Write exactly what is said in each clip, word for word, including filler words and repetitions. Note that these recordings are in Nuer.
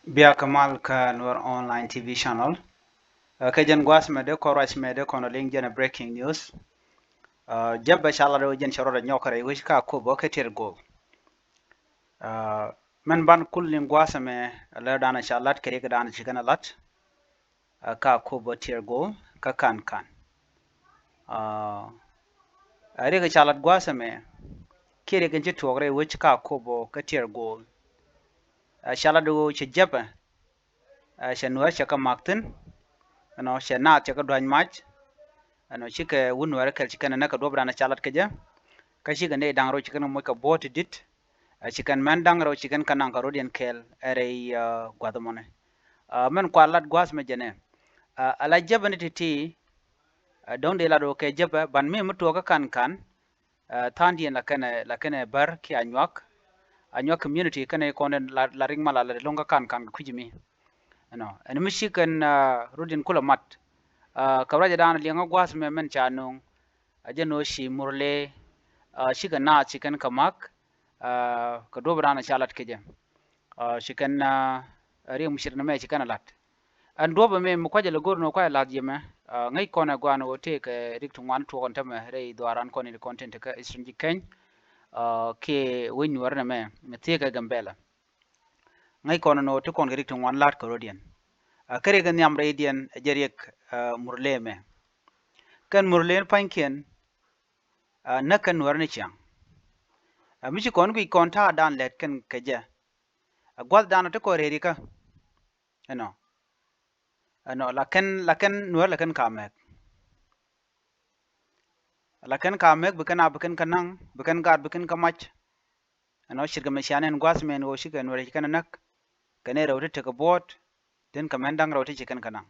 Bia kɛ mal kä Nuer Online T V channel. Ɛ, kɛ jɛn gua̱a̱th mɛ dee kɔn ruac mɛ dee kɔn liŋ jɛn ɛ breaking news. Ɛ, Jɛpɛ ca lat ɣöö jɛn cɛ rɔɔdɛ nyɔk rɛy wec kä Akobo kä Tiɛt Gol. Ɛ, mɛn ban kul liŋ gua̱a̱th mɛ lär danɔ ca lat kɛ riɛk danɔ ci kɛn ɛ lat. Ɛ, kä Akobo Tiɛt Gol kä Kankan. Ɛ, riɛk ca lat gua̱a̱th mɛ kiɛ riɛk in ci tuɔɔk rɛy wec kä Akobo kä Tiɛt Gol. Ɛ, ca lat ɣöö cɛ Jɛpɛ, ɛ, cɛ Nuäär cɛ kɛ mak thi̱n. Ɛnɔ cɛ naath cɛ kɛ dua̱ny mac. Ɛnɔ cikɛ wut Nuäär kɛl ci kɛn ɛ näk kɛ duɔ̱p danɔ ca lat kɛ jɛ. Kä cikɛ nɛy da̱ŋ rɛw ci kɛn kɛ moc kɛ buɔ̱ɔ̱t ti di̱t. Ɛ, ci kɛn mɛn da̱ŋ rɛw ci kɛn kɛ naŋ kɛ rɔ̱diɛn kɛɛl ɛ rɛy, ɛ, gua̱th mɔnɛ. Ɛ, mɛn kua lat gua̱a̱th mɛ jɛnɛ. Ɛ, ala Jɛpɛ ni ti̱ti̱, ɛ, dɔ̱ŋ dee lat ɣöö kɛ Jɛpɛ ban mi mi tuɔɔk kä Kankan. Ɛ, tha̱a̱ŋdiɛn la kɛnɛ, la kɛnɛ Bär kiɛ Anyuak. Anyuak community kɛnɛ kɔn la, la riŋ ma la, la lo̱ŋ kä Kankan kɛ kui̱c mi. Ɛnɔ ɛn mi ci kɛn, ɛ, rɔ̱diɛn kulɛ mat. Ɛ, kɛ ruacɛ danɔ liɛŋä gua̱a̱th mɛ mɛn ca nööŋ. Ɛ jɛn ɣöö ci Murle, ɛ, cikɛ naath ci kɛn kɛ mak. Ɛ, kɛ duɔ̱p danɔ ca lat kɛ jɛ. Ɛ, ci kɛn, ɛ, riɛk mi ce̱t ni mɛ ci kɛn ɛ lat. Ɛn duɔ̱p ɛmɛ mi kuacɛ lɛ go̱r ni kuacɛ lath yemɛ. Ɛ, ŋäc kɔn ɛ gua̱a̱n ɣöö tëëkɛ riɛk ti ŋuan tuɔɔk ɛn tämɛ rɛy dhuaaran kɔn in kɔn tin te kä Eastern Jikäny. Ɛ, kiɛ wec Nuäär nɛmɛ mi thiee kɛ Gambɛla. Ŋäc kɔn ɛn ɣöö ti kɔn kɛ riɛk ti ŋuan la̱t kɛ rɔ̱diɛn. Ɛ, kä riɛk in nhiam rɛydiɛn ɛ jɛ riɛk, ɛ, Murle ɛmɛ. Kɛn Murle in pa̱nykiɛn, ɛ, näk kɛn Nuäär ni ciaŋ. Ɛ, mi ci kɔn guic kɔn ta̱a̱ dan lɛt kɛn kɛ jɛ. Ɛ, gua̱th danɔ ti kɔn rɛɛrikä. Ɛnɔ. Ɛnɔ la kɛn, la kɛn Nuäär la kɛn ka mɛk. La kɛn ka mɛk bi kɛn a bi kɛn kä naŋ, bi kɛn gaat bi kɛn kä mac. Ɛnɔ ce̱tkɛ mɛ cia nɛn gua̱a̱th mɛn ɣöö cikɛ Nuäär ci kɛn ɛ näk. Kɛn ɛ rɛw ti tekɛ buɔ̱ɔ̱t, tin kɛ mɛn da̱ŋ rɛw ti ci kɛn kä naŋ.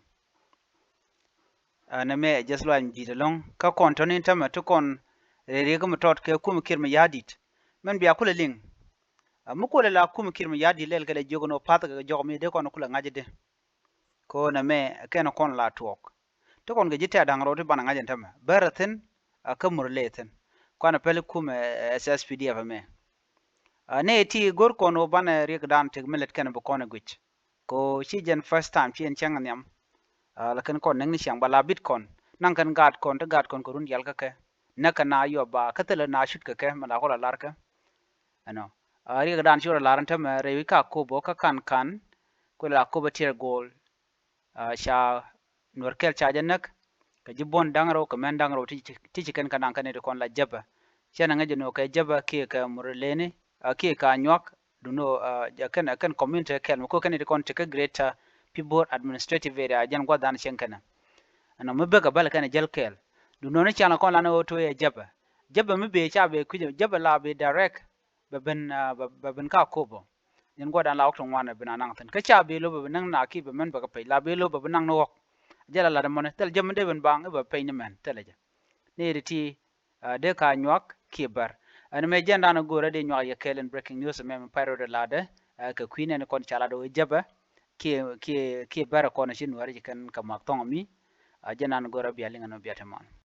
Ɛ, nɛmɛ ɛ just luany ji̱t ɛlɔ̱ŋ. Kä kɔn tɔ̱ni tämɛ ti kɔn rɛɛrikä mi tɔt kɛ kumɛ Kiir Mayardit. Mɛn bia kulɛ liŋ. Ɛ, mi kulɛ la kumɛ Kiir Mayardit lɛl kɛ lɛ jiök ɛn ɣöö pa̱th kɛ jɔk mi dee kɔn kulɛ ŋa̱c ɛ dee. Kɛ ɣöö nɛmɛ kɛn kɔn la tuɔɔk. Ti kɔn kɛ ji̱ tɛ̈t da̱ŋ rɛw ti banɛ ŋa̱c ɛn tämɛ. Bär ɛ thi̱n, ɛ, kä Murle ɛ thi̱n. Kuanɛ päl kumɛ, ɛ, S S P D F ɛmɛ. Ɛ, nɛy ti go̱r kɔn ɣöö banɛ riɛkdan tëk mi lät kɛn bi kɔn ɛ guic. Kɛ ɣöö ci jɛn first time ci ɛn cäŋ nhiam. Ɛ, la kɛn kɔn näk ni ciaŋ ba la bit kɔn. Naŋ kɛn gaat kɔn ti gaat kɔn kɛ run diaal kä kɛ. Näk kɛ na yuɔp ba kä thilɛ na cut kɛ kɛ mɛ la kɔ la lar kɛ. Ɛnɔ. Ɛ, riɛkdan ci rɔ lar ɛn tämɛ rɛy wi̱c kä Akobo kä Kankan. Kulɛ la Akobo Tiɛt Gol. Ɛ, ca Nuäär kɛl ca jɛ näk kɛ ji̱ buɔ̱n da̱ŋ rɛw kɛ mɛn da̱ŋ rɛw ti ci, ti ci kɛn kä naŋ kɛn ti kɔn la Jɛpɛ. Cɛ na ŋäc jɛ ni ɣöö kɛ Jɛpɛ kiɛ kɛ Murleni, ɛ, kiɛ kɛ Anyuak, duŋni ɣöö, ɛ, kɛn, kɛn community kɛl mi ko̱ kɛn ti kɔn ti kä Greater Pibor Administrative Area, jɛn gua̱th dan cieŋ kɛn. Ɛnɔ mi bek a bäl kɛn jäl kɛɛl. Duŋni ɣöö ni ciaŋ la kɔn lan ɣöö to̱ yɛ Jɛpɛ. Jɛpɛ mi bëë ca bëë kui̱c, Jɛpɛ la bëë direct. Bɛ ben, ɛ, bɛ, bɛ ben kä Akobo. Jɛn gua̱dan la ɣɔ̱k ti ŋuan bɛ ben a naŋ thi̱n. Kä ca bëë lo̱p bɛ ben naŋ na ki bɛ mɛn bɛ kɛ pec. La bëë lo̱p bɛ ben naŋ ni ɣɔ̱k. Jɛ la lat mɔni. Thil jɛ mi dee ben baŋ i̱ bɛ pec ni mɛn. Thilɛ jɛ. Ni ri ti, ɛ, dee ka Anyuak kiɛ Bär. Ɛn mɛ jɛn dan go̱o̱rä dee Anyuak yɛ kɛɛl in breaking news mɛ mi pay rot ɛ latdɛ, ɛ, kɛ kui̱ nɛn kɔn ca lat wee Jɛpɛ. Kiɛ, kiɛ, kiɛ Bär kɔn ci Nuäär ci kɛn kɛ mak thɔŋ mi. Ɛ, jɛn dan go̱o̱rä bia liŋ ɛn bia te man.